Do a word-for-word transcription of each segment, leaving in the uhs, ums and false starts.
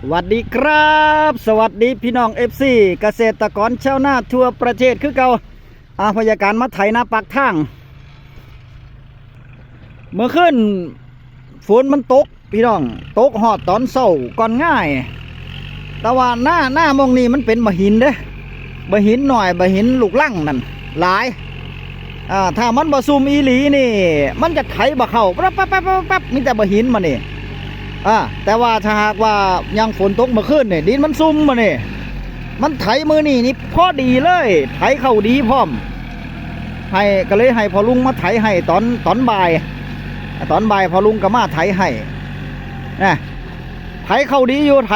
สวัสดีครับ สวัสดีพี่น้อง เอฟซี เกษตรกรชาวนาทั่วประเทศคือเก่า อ่า พยาการมาไถนาปากทาง เมื่อคืนฝนมันตกพี่น้อง ตกฮอดตอนเช้าก่อนง่าย แต่ว่าหน้า หน้าหม่องนี้มันเป็นบ่าหินเด้ บ่าหินน้อย บ่าหินลูกรังนั่นหลาย อ่า ถ้ามันบ่ซุ่มอีหลีนี่ มันจะไถบ่เข้า ปั๊บปั๊บปั๊บปั๊บปั๊บ มีแต่บ่าหินมานี่ อ่า แต่ว่าถ้าหากว่ายังฝนตกเมื่อคืนนี่ ดินมันซุ่มมานี่ มันไถมื้อนี้นี่พอดีเลย ไถเข้าดีพร้อม ให้ ก็เลยให้พ่อลุงมาไถให้ตอน ตอนบ่าย ตอนบ่ายพ่อลุงก็มาไถให้ นะ ไถเข้าดีอยู่ ไถ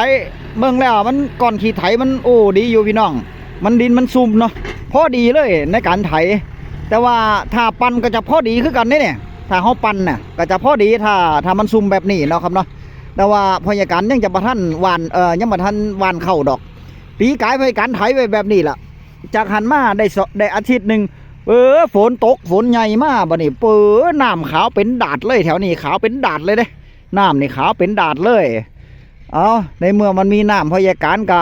เบิ่งแล้วมัน ก้อนขี้ไถมัน โอ้ ดีอยู่พี่น้อง มันดินมันซุ่มเนาะ พอดีเลยในการไถ แต่ว่าถ้าปั่นก็จะพอดีคือกันเด้เนี่ย ถ้าเฮาปั่นน่ะ ก็จะพอดี ถ้า ถ้ามันซุ่มแบบนี้เนาะครับเนาะ แต่ว่าพยาการยังจะบ่ทันหว่าน เอ่อ ยังบ่ทันหว่านเข้าดอก ปีกายพยาการไถไว้แบบนี้ล่ะ จากหันมาได้ส- ได้อาทิตย์หนึ่ง เออ ฝนตก ฝนใหญ่มาบัดนี้ เออ น้ำขาวเป็นดาดเลย แถวนี้ขาวเป็นดาดเลยเด้ น้ำนี่ขาวเป็นดาดเลย เอา ในเมื่อมันมีน้ำพยาการก็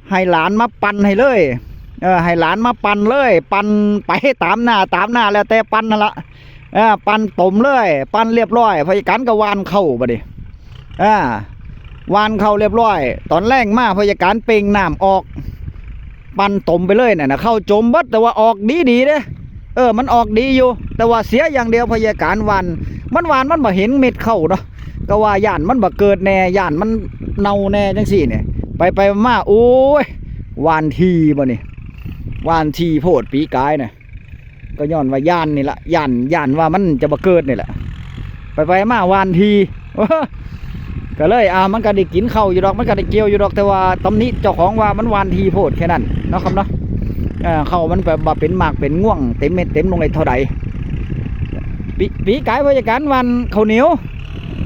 ให้หลานมาปั่นให้เลย เออ ให้หลานมาปั่นเลย ปั่นไปตามหน้า ตามหน้า แล้วแต่ปั่นนั่นละ เออ ปั่นตมเลย ปั่นเรียบร้อย พยาการก็หว่านเข้าบัดนี้ อ่า หว่านเข้าเรียบร้อย ตอนแลงมาพยาการเป่งน้ำออก ปั่นตมไปเลยน่ะนะ เข้าจมเบิด แต่ว่าออกดีดีเด้ เออ มันออกดีอยู่ แต่ว่าเสียอย่างเดียวพยาการหว่าน มันหว่านมันบ่เห็นเม็ดเข้าเนาะ ก็ว่าย่านมันบ่เกิดแน่ ย่านมันเน่าแน่จังซี่เนี่ย ไปไปมา โอ้ย หว่านทีบ่นี่ หว่านทีโพดปีกายน่ะ ก็ย้อนว่าย่านนี่ละ ย่าน ย่านว่ามันจะบ่เกิดนี่แหละ ไปไปมาหว่านที ก็เลย อ่า มันก็ได้กินเข้าอยู่ดอก มันก็ได้เกี่ยวอยู่ดอก แต่ว่าตำหนิเจ้าของว่ามันหว่านทีโพดแค่นั้นเนาะครับเนาะ เออ เข้ามันแบบว่าเป็นหมากเป็นง่วง เต็มเม็ดเต็มหน่วยเท่าใด ปี ปีกายพยาการหว่านข้าวเหนียว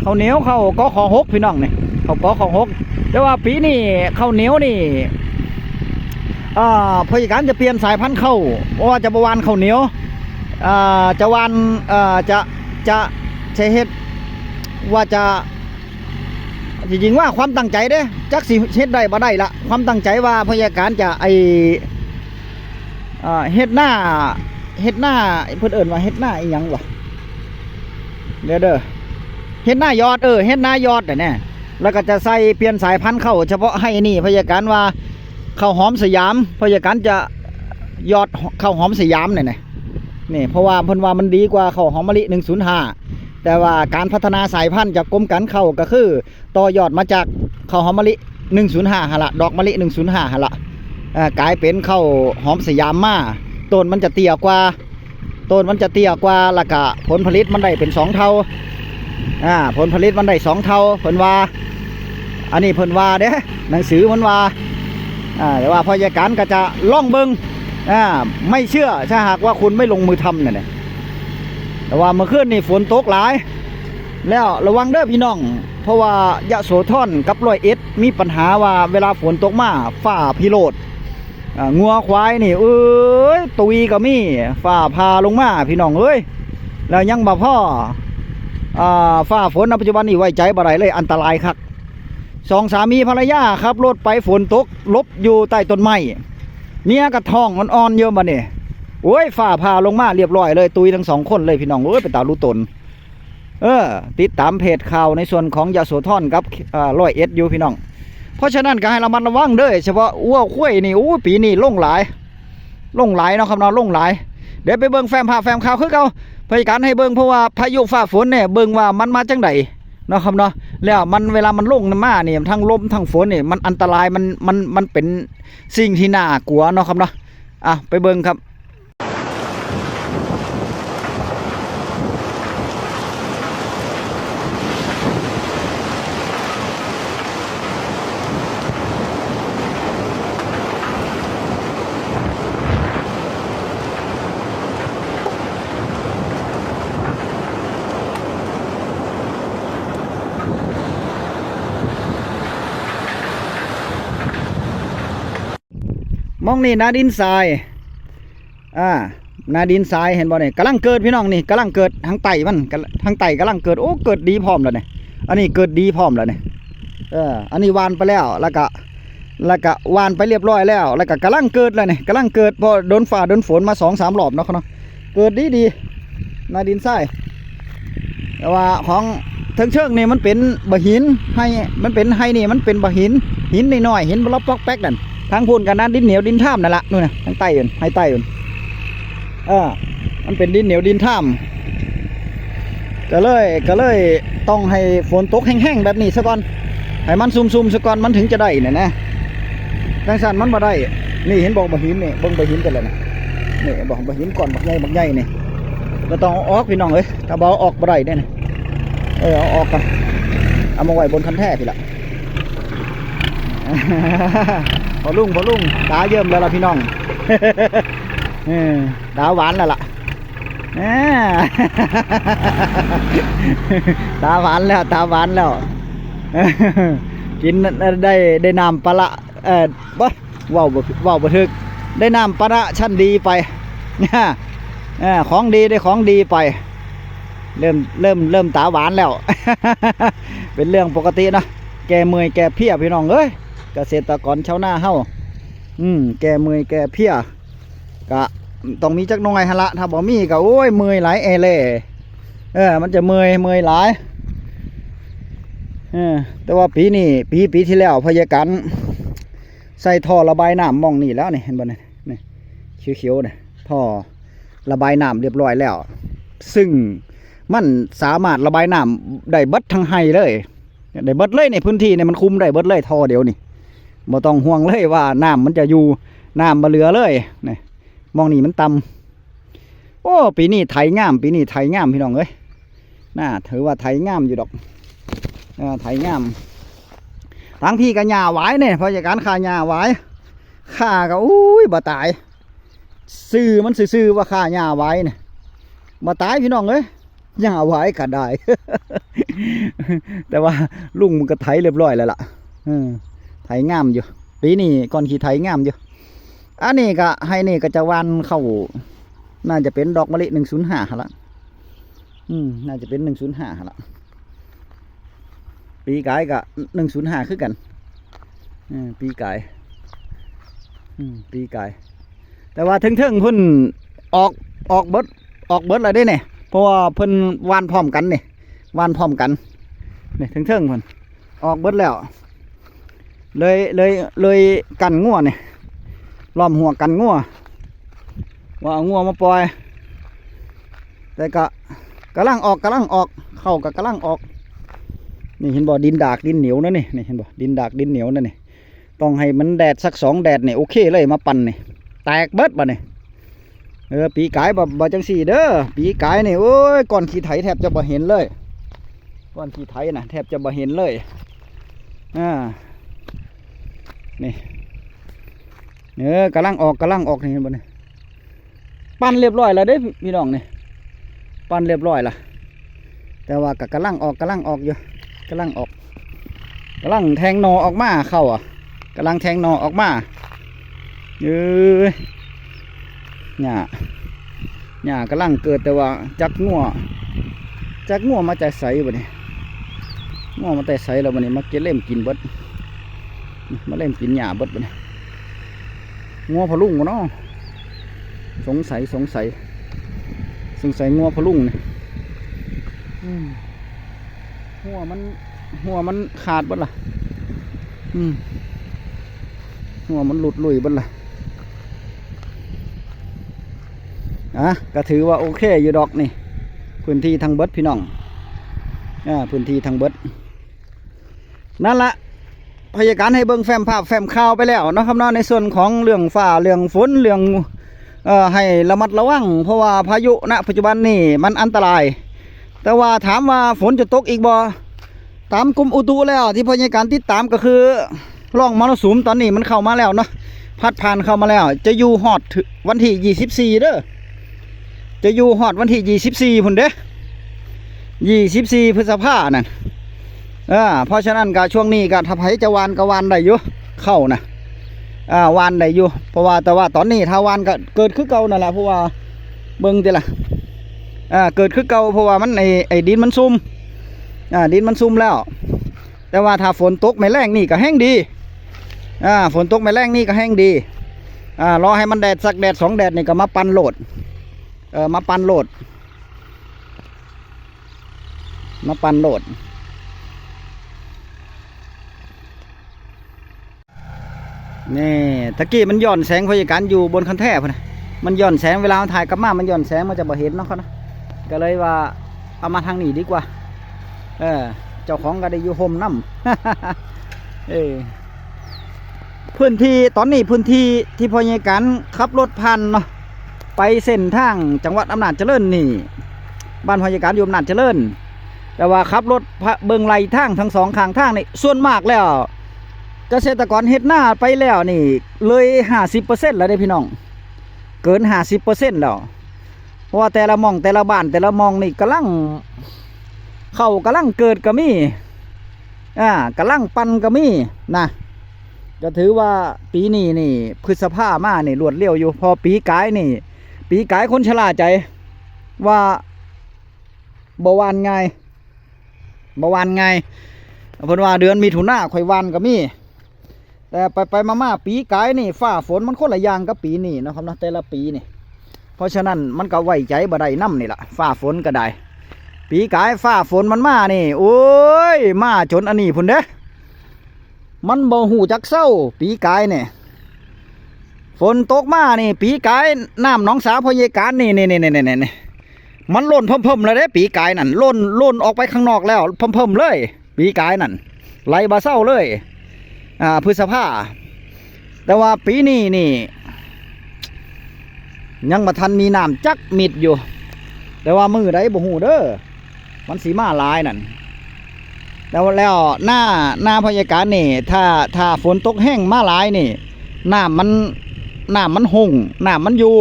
ข้าวเหนียว เข้า กข.หก พี่น้องนี่ เข้า กข.หก แต่ว่าปีนี้ข้าวเหนียวนี่ อ่า พยาการจะเปลี่ยนสายพันธุ์เข้า เพราะว่าจะบ่หว่านข้าวเหนียว อ่า จะหว่าน อ่า จะ จะ จะเฮ็ด ว่าจะ จริงๆว่าความตั้งใจเด้ จักสิเฮ็ดได้บ่ได้ละ ความตั้งใจว่าพยาการจะไอ้ อ่า เฮ็ดนา เฮ็ดนา เพิ่นเอิ้นว่าเฮ็ดนาอีหยังวะ เดี๋ยวเด้อ เฮ็ดนายอด เออ เฮ็ดนายอดน่ะแน่ แล้วก็จะใส่เปลี่ยนสายพันธุ์เข้าเฉพาะไฮ่นี่ พยาการว่าข้าวหอมสยาม พยาการจะยอดข้าวหอมสยามเนี่ยนะ นี่ เพราะว่าเพิ่นว่ามันดีกว่าข้าวหอมมะลิ หนึ่งศูนย์ห้า แต่ว่าการพัฒนาสายพันธุ์จากกรมการข้าวก็คือต่อยอดมาจากข้าวหอมมะลิ หนึ่งศูนย์ห้า หั่นละ ดอกมะลิ หนึ่งศูนย์ห้า หั่นละ เอ่อ กลายเป็นข้าวหอมสยามมา ต้นมันจะเตี้ยกว่า ต้นมันจะเตี้ยกว่า แล้วก็ผลผลิตมันได้เป็นสองเท่า อ่า ผลผลิตมันได้สองเท่า เพิ่นว่า อันนี้เพิ่นว่าเด้ หนังสือมันว่า อ่า แต่ว่าพยาการก็จะลองเบิ่ง อ่า ไม่เชื่อถ้าหากว่าคุณไม่ลงมือทำเนี่ยนะ แต่ว่าเมื่อคืนนี่ฝนตกหลาย แล้วระวังเด้อพี่น้อง เพราะว่ายโสธรกับร้อยเอ็ดมีปัญหาว่าเวลาฝนตกมาฟ้าพิโรธ อ่า งัวควายนี่ เอ้ย ตุยก็มี ฟ้าผ่าลงมาพี่น้องเอ้ย แล้วยังบ่พอ อ่า ฟ้าฝนนะปัจจุบันนี่ไว้ใจบ่ได้เลย อันตรายคัก สองสามีภรรยาขับรถไปฝนตก หลบอยู่ใต้ต้นไม้ เมียก็ท้องอ่อนๆอยู่บัดนี้ โอ้ย ฟ้าผ่าลงมาเรียบร้อยเลย ตุยทั้งสองคนเลยพี่น้องเอ้ย เป็นตาลูตน เออ ติดตามเพจข่าวในส่วนของยโสธรกับ เอ่อ ร้อยเอ็ดอยู่พี่น้อง เพราะฉะนั้นก็ให้ระมัดระวังเด้อ เฉพาะวัวควายนี่ อู้ ปีนี้ลงหลาย ลงหลายเนาะครับเนาะ ลงหลาย เดี๋ยวไปเบิ่งแฟ้มภาพแฟ้มข่าวคือเก่า พยาการให้เบิ่ง เพราะว่าพายุฟ้าฝนเนี่ย เบิ่งว่ามันมาจังใดเนาะครับเนาะ แล้วมัน เวลามันลงมาเนี่ย ทั้งลมทั้งฝนเนี่ย มันอันตราย มัน มัน มันเป็นสิ่งที่น่ากลัวเนาะครับเนาะ อ่ะ ไปเบิ่งครับ หม่องนี่นาดินทราย อ่า นาดินทรายเห็นบ่นี่ กำลังเกิดพี่น้องนี่ กำลังเกิด ทางใต้มัน ทางใต้กำลังเกิด โอ้ เกิดดีพร้อมแล้วนี่ อันนี้เกิดดีพร้อมแล้วนี่ เออ อันนี้หว่านไปแล้ว แล้วก็ แล้วก็หว่านไปเรียบร้อยแล้ว แล้วก็กำลังเกิดแล้วนี่ กำลังเกิด เพราะโดนฟ้าโดนฝนมาสองสามรอบเนาะเนาะ เกิดดีดีนาดินทราย แต่ว่าของเทิงๆนี่มันเป็นบ่าหิน ไฮ มันเป็นไฮนี่มันเป็นบ่าหิน หินน้อยๆ หินบล็อกปอกแป๊กนั่น ทางพูนกันนะ ดินเหนียวดินท่ามนั่นละ นู่นนะ ทางใต้อื่น ไฮใต้อื่น เออ มันเป็นดินเหนียวดินท่าม ก็เลย ก็เลยต้องให้ฝนตกแห้งๆแบบนี้ซะก่อน ให้มันซุ่มๆซะก่อน มันถึงจะได้เนี่ยนะ จังซั่นมันบ่ได้ นี่เห็นบ่ บ่าหินนี่ เบิ่งบ่าหินกันแล้วนะ นี่บ่ บ่าหินก้อนบักใหญ่บักใหญ่นี่ ก็ต้องเอาออกพี่น้องเอ้ย ถ้าบ่เอาออกบ่ได้เด้นี่ เออ เอาออกกัน เอามาไว้บนคันแท่พี่ละ พอลุง พอลุง ตาเยิ้มแล้วล่ะพี่น้อง เออ ตาหวานแล้วล่ะ อ่า ตาหวานแล้ว ตาหวานแล้ว กินได้ ได้น้ำปลาละ เอ่อ บ่ เว้าบ่ เว้าบ่ถึก ได้น้ำปลาละชั้นดีไป เออ ของดีได้ของดีไป เริ่ม เริ่ม เริ่มตาหวานแล้ว เป็นเรื่องปกติเนาะ แก้เมื่อยแก้เพลียพี่น้องเอ้ย เกษตรกรชาวนาเฮา อืม แก้เมื่อยแก้เพลีย ก็ต้องมีจักหน่อยหั่นละ ถ้าบ่มีก็ โอ้ย เมื่อยหลายแอแล่ เออ มันจะเมื่อย เมื่อยหลาย เออ แต่ว่าปีนี้ ปี ปีที่แล้ว พยาการใส่ท่อระบายน้ำหม่องนี่แล้วนี่ เห็นบ่นี่ นี่ เขียวๆนี่ ท่อระบายน้ำเรียบร้อยแล้ว ซึ่งมันสามารถระบายน้ำได้เบิดทั้งไฮ่เลย ได้เบิดเลย ในพื้นที่นี่มันคุมได้เบิดเลย ท่อเดียวนี่ บ่ต้องห่วงเลยว่าน้ำมันจะอยู่ น้ำบ่เหลือเลย นี่ หม่องนี่มันต่ำ โอ้ ปีนี้ไถงาม ปีนี้ไถงามพี่น้องเอ้ย น่า ถือว่าไถงามอยู่ดอก เออ ไถงาม ทางพี่ก็หญ้าหวายเนี่ย พยาการฆ่าหญ้าหวาย ฆ่าก็ อุ้ย บ่ตาย ซื่อมันซื่อๆว่าฆ่าหญ้าหวายเนี่ย บ่ตายพี่น้องเอ้ย หญ้าหวายก็ได้ แต่ว่าลุงมันก็ไถเรียบร้อยแล้วล่ะ เออ ไถงามอยู่ ปีนี้ก่อนขี้ไถงามอยู่ อันนี้ก็ ไฮ่นี่ก็จะหว่านเข้า น่าจะเป็นดอกมะลิหนึ่งศูนย์ห้าหั่นละ อืม น่าจะเป็นหนึ่งศูนย์ห้าหั่นละ ปีกายก็หนึ่งศูนย์ห้าคือกัน อืม ปีกาย อืม ปีกาย แต่ว่าเทิงๆพุ่นออก ออกเบิด ออกเบิดแล้วเด้เนี่ย เพราะว่าเพิ่นหว่านพร้อมกันนี่ หว่านพร้อมกัน นี่เทิงๆพุ่น ออกเบิดแล้ว เลย เลย เลยกันงัวนี่ ล้อมหัวกันงัว ว่าเอางัวมาปล่อย แต่ก็กำลังออก กำลังออก เข้าก็กำลังออก นี่เห็นบ่ ดินดากดินเหนียวนั่นนี่ นี่เห็นบ่ ดินดากดินเหนียวนั่นนี่ ต้องให้มันแดดสักสองแดดนี่ โอเคเลย มาปั่นนี่ แตกเบิดบัดนี่ เออ ปีกายบ่ บ่จังซี่เด้อ ปีกายนี่ โอ้ย ก้อนขี้ไถแทบจะบ่เห็นเลย ก้อนขี้ไถน่ะ แทบจะบ่เห็นเลย อ่า นี่ เออ กำลังออก กำลังออก นี่เห็นบ่นี่ ปั่นเรียบร้อยแล้วเด้พี่น้องนี่ ปั่นเรียบร้อยละ แต่ว่าก็กำลังออก กำลังออกอยู่ กำลังออก กำลังแทงหน่อออกมา เข้าอ่ะ กำลังแทงหน่อออกมา เอ้ย หญ้า หญ้ากำลังเกิด แต่ว่าจักงัว จักงัวมาแต่ไสบัดนี้ งัวมาแต่ไสแล้วบัดนี้ มาเก็บเล่มกินเบิด มาเล่มกินหญ้าเบิดบัดนี้ งัวพะลุงบ่เนาะ สงสัย สงสัย สงสัยงัวพะลุงนี่ อืม หัวมัน หัวมันขาดเบิดล่ะ อืม หัวมันหลุดลุ่ยเบิดล่ะ อ่ะ ก็ถือว่าโอเคอยู่ดอกนี่ พื้นที่ทั้งเบิดพี่น้อง อ่า พื้นที่ทั้งเบิด นั่นละ พยาการให้เบิ่งแฟ้มภาพแฟ้มข่าวไปแล้วเนาะครับเนาะ ในส่วนของเรื่องฟ้า เรื่องฝน เรื่อง เอ่อ ให้ระมัดระวัง เพราะว่าพายุ ณ ปัจจุบันนี่มันอันตราย แต่ว่าถามว่าฝนจะตกอีกบ่ ตามกรมอุตุแล้ว ที่พยาการติดตามก็คือ ร่องมรสุมตอนนี้มันเข้ามาแล้วเนาะ พัดผ่านเข้ามาแล้ว จะอยู่ฮอดวันที่ยี่สิบสี่เด้อ จะอยู่ฮอดวันที่ยี่สิบสี่พุ้นเด้ ยี่สิบสี่พฤษภานั่น เออ เพราะฉะนั้นก็ช่วงนี้ก็ถ้าไผจะหว่านก็หว่านได้อยู่ เข้านะ อ่า หว่านได้อยู่ เพราะว่า แต่ว่าตอนนี้ถ้าหว่านก็เกิดคือเก่านั่นแหละ เพราะว่าเบิ่งติล่ะ อ่า เกิดคือเก่า เพราะว่ามัน ไอ้ ไอ้ดินมันซุ่ม อ่า ดินมันซุ่มแล้ว แต่ว่าถ้าฝนตกแม่แล้งนี่ก็แฮงดี อ่า ฝนตกแม่แล้งนี่ก็แฮงดี อ่า รอให้มันแดดสักแดดสองแดดนี่ก็มาปั่นโลด เออ มาปั่นโลด มาปั่นโลด นี่ ตะกี้มันย้อนแสงพยาการอยู่บนคันแท่พุ้นนะ มันย้อนแสง เวลาเราถ่ายกลับมา มันย้อนแสง มันจะบ่เห็นเนาะครับนะ ก็เลยว่าเอามาทางนี้ดีกว่า เออ เจ้าของก็ได้อยู่โฮมนำ เออ พื้นที่ตอนนี้ พื้นที่ที่พยาการขับรถผ่านเนาะ ไปเส้นทางจังหวัดอำนาจเจริญนี่ บ้านพยาการอยู่อำนาจเจริญ แต่ว่าขับรถพะ เบิ่งไล่ทางทั้งสองข้างทางนี่ ส่วนมากแล้ว เกษตรกรเฮ็ดนาไปแล้วนี่ เลยห้าสิบเปอร์เซ็นต์แล้วเด้พี่น้อง เกินห้าสิบเปอร์เซ็นต์แล้ว เพราะว่าแต่ละหม่องแต่ละบ้านแต่ละหม่องนี่กำลัง เข้ากำลังเกิดก็มี อ่ากำลังปั่นก็มีนะ ก็ถือว่าปีนี้นี่ พฤษภามานี่รวดเร็วอยู่ พอปีกายนี่ ปีกายคนชะล่าใจ ว่าบ่หว่านง่าย บ่หว่านง่าย เพิ่นว่าเดือนมิถุนาค่อยหว่านก็มี แต่ไปไปมามาปีกายนี่ ฟ้าฝนมันคนละอย่างกับปีนี้เนาะครับเนาะ แต่ละปีนี่ เพราะฉะนั้นมันก็ไว้ใจบ่ได้นำนี่ล่ะ ฟ้าฝนก็ได้ ปีกายฟ้าฝนมันมานี่ โอ้ย มาจนอันนี้พุ้นเด้ มันบ่ฮู้จักเซา ปีกายนี่ ฝนตกมานี่ ปีกายน้ำหนองสาพยาการนี่ นี่ นี่ นี่ นี่ นี่ มันล้นเพิ่มๆเลยเด้ ปีกายนั่น ล้น ล้นออกไปข้างนอกแล้วเพิ่มๆเลย ปีกายนั่น ไหลบ่เซาเลย อ่า พฤษภา แต่ว่าปีนี้นี่ ยังบ่ทันมีน้ำจักมิดอยู่ แต่ว่ามื้อใดบ่ฮู้เด้อ มันสิมาหลายนั่น แล้ว แล้วนา นาพยาการนี่ ถ้า ถ้าฝนตกแฮงมาหลายนี่ น้ำมัน น้ำมันฮุ่ง น้ำมันอยู่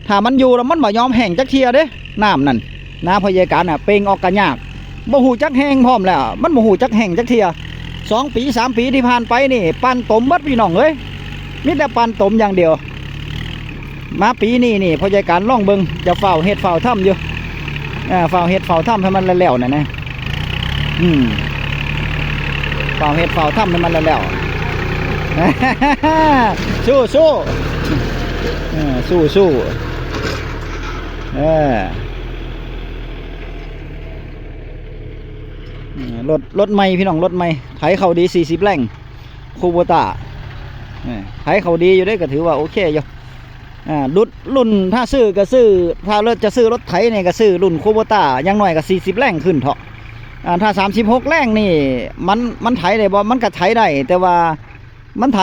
ถ้ามันอยู่แล้วมันบ่ยอมแห้งจักเทื่อเด้ น้ำนั่น นาพยาการน่ะ เป่งออกก็ยาก บ่ฮู้จักแห้งพร้อมแล้ว มันบ่ฮู้จักแห้งจักเทื่อ สองปีสามปีที่ผ่านไปนี่ ปั่นตมเบิดพี่น้องเอ้ย มีแต่ปั่นตมอย่างเดียว มาปีนี้นี่ พยาการลองเบิ่ง จะฟ้าวเฮ็ดฟ้าวทำอยู่ อ่า ฟ้าวเฮ็ดฟ้าวทำให้มันแล้วๆนั่นนะ อืม ฟ้าวเฮ็ดฟ้าวทำให้มันแล้วๆ สู้ๆ เออ สู้ๆ เออ เออ รถ รถใหม่พี่น้อง รถใหม่ ไถเข้าดี สี่สิบแรง Kubota เออ ไถเข้าดีอยู่เด้ ก็ถือว่าโอเคอยู่ อ่า รุ่น รุ่น ถ้าซื้อก็ซื้อ ถ้ารถจะซื้อรถไถนี่ก็ซื้อรุ่น Kubota อย่างน้อยก็ สี่สิบแรงขึ้นเถาะ อ่า ถ้า สามสิบหกแรงนี่ มัน มันไถได้บ่ มันก็ไถได้ แต่ว่ามันไถ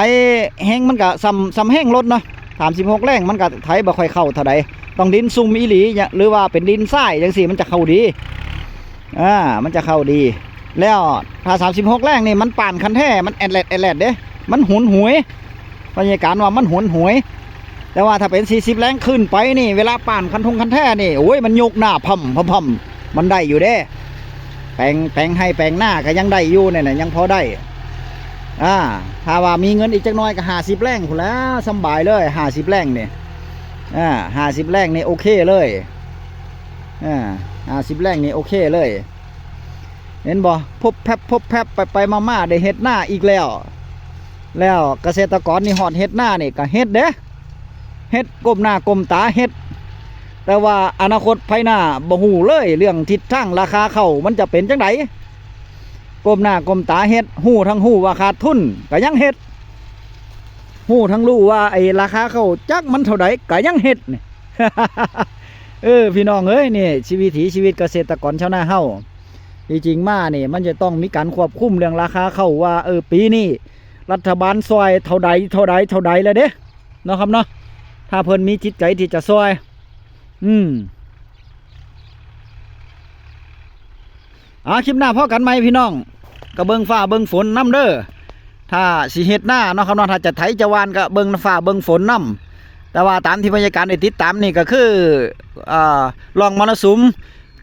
แฮงมันก็ส่ำ ส่ำแฮงรถเนาะ สามสิบหกแรงมันก็ไถบ่ค่อยเข้าเท่าใด ต้องดินซุ่มอีหลีเนี่ย หรือว่าเป็นดินทรายจังซี่มันจะเข้าดี อ่า มันจะเข้าดี แล้วถ้า สามสิบหกแรงนี่มันป่านคันแท้ มันแอดแลดแอดแลดเด้ มันหุนหวย พยาการว่ามันหุนหวย แต่ว่าถ้าเป็น สี่สิบแรงขึ้นไปนี่ เวลาป่านคันทงคันแท้นี่ โอ้ย มันยกหน้าพ่ำพ่ำพ่ำ มันได้อยู่เด้ แปลง แปลงไฮ่แปลงนาก็ยังได้อยู่เนี่ยนะ ยังพอได้ อ่า ถ้าว่ามีเงินอีกจักหน่อยก็ ห้าสิบแรงพุ้นแหล้ว สำบายเลย ห้าสิบแรงนี่ อ่า ห้าสิบแรงนี่โอเคเลย อ่า ห้าสิบแรงนี่โอเคเลย เห็นบ่ พบแพบ พบแพบ ไปไปมามาได้เฮ็ดนาอีกแล้ว แล้วเกษตรกรนี่ฮอดเฮ็ดนานี่ก็เฮ็ดเด้ เฮ็ดก้มหน้าก้มตาเฮ็ด แต่ว่าอนาคตภายหน้าบ่ฮู้เลย เรื่องทิศทางราคาข้าวมันจะเป็นจังใด ก้มหน้าก้มตาเฮ็ด ฮู้ทั้งฮู้ว่าขาดทุนก็ยังเฮ็ด ฮู้ทั้งรู้ว่าไอ้ราคาข้าวจักมันเท่าใดก็ยังเฮ็ดนี่ เออ พี่น้องเอ้ย นี่ชีวิต วิถีชีวิตเกษตรกรชาวนาเฮา ที่จริงมานี่มันจะต้องมีการควบคุมเรื่องราคาข้าวว่า เออ ปีนี้รัฐบาลซอยเท่าใด เท่าใด เท่าใดแล้วเด้ เนาะครับเนาะ ถ้าเพิ่นมีจิตใจที่จะซอย อืม อ่า คลิปหน้าพ้อกันใหม่พี่น้อง ก็เบิ่งฟ้าเบิ่งฝนนำเด้อ ถ้าสิเฮ็ดนาเนาะครับเนาะ ถ้าจะไถจะหว่านก็เบิ่งฟ้าเบิ่งฝนนำ แต่ว่าตามที่พยาการได้ติดตามนี่ก็คือ อ่า ร่องมรสุม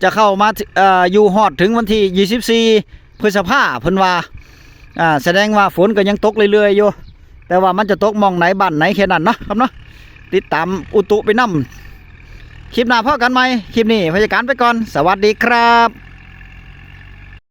จะเข้ามา เอ่อ อยู่ฮอดถึงวันที่ ยี่สิบสี่ พฤษภา เพิ่นว่า อ่า แสดงว่าฝนก็ยังตกเรื่อยๆอยู่ แต่ว่ามันจะตกหม่องไหนบ้านไหนแค่นั้นเนาะครับเนาะ ติดตามอุตุไปนำ คลิปหน้าพ้อกันใหม่ คลิปนี้พยาการไปก่อน สวัสดีครับ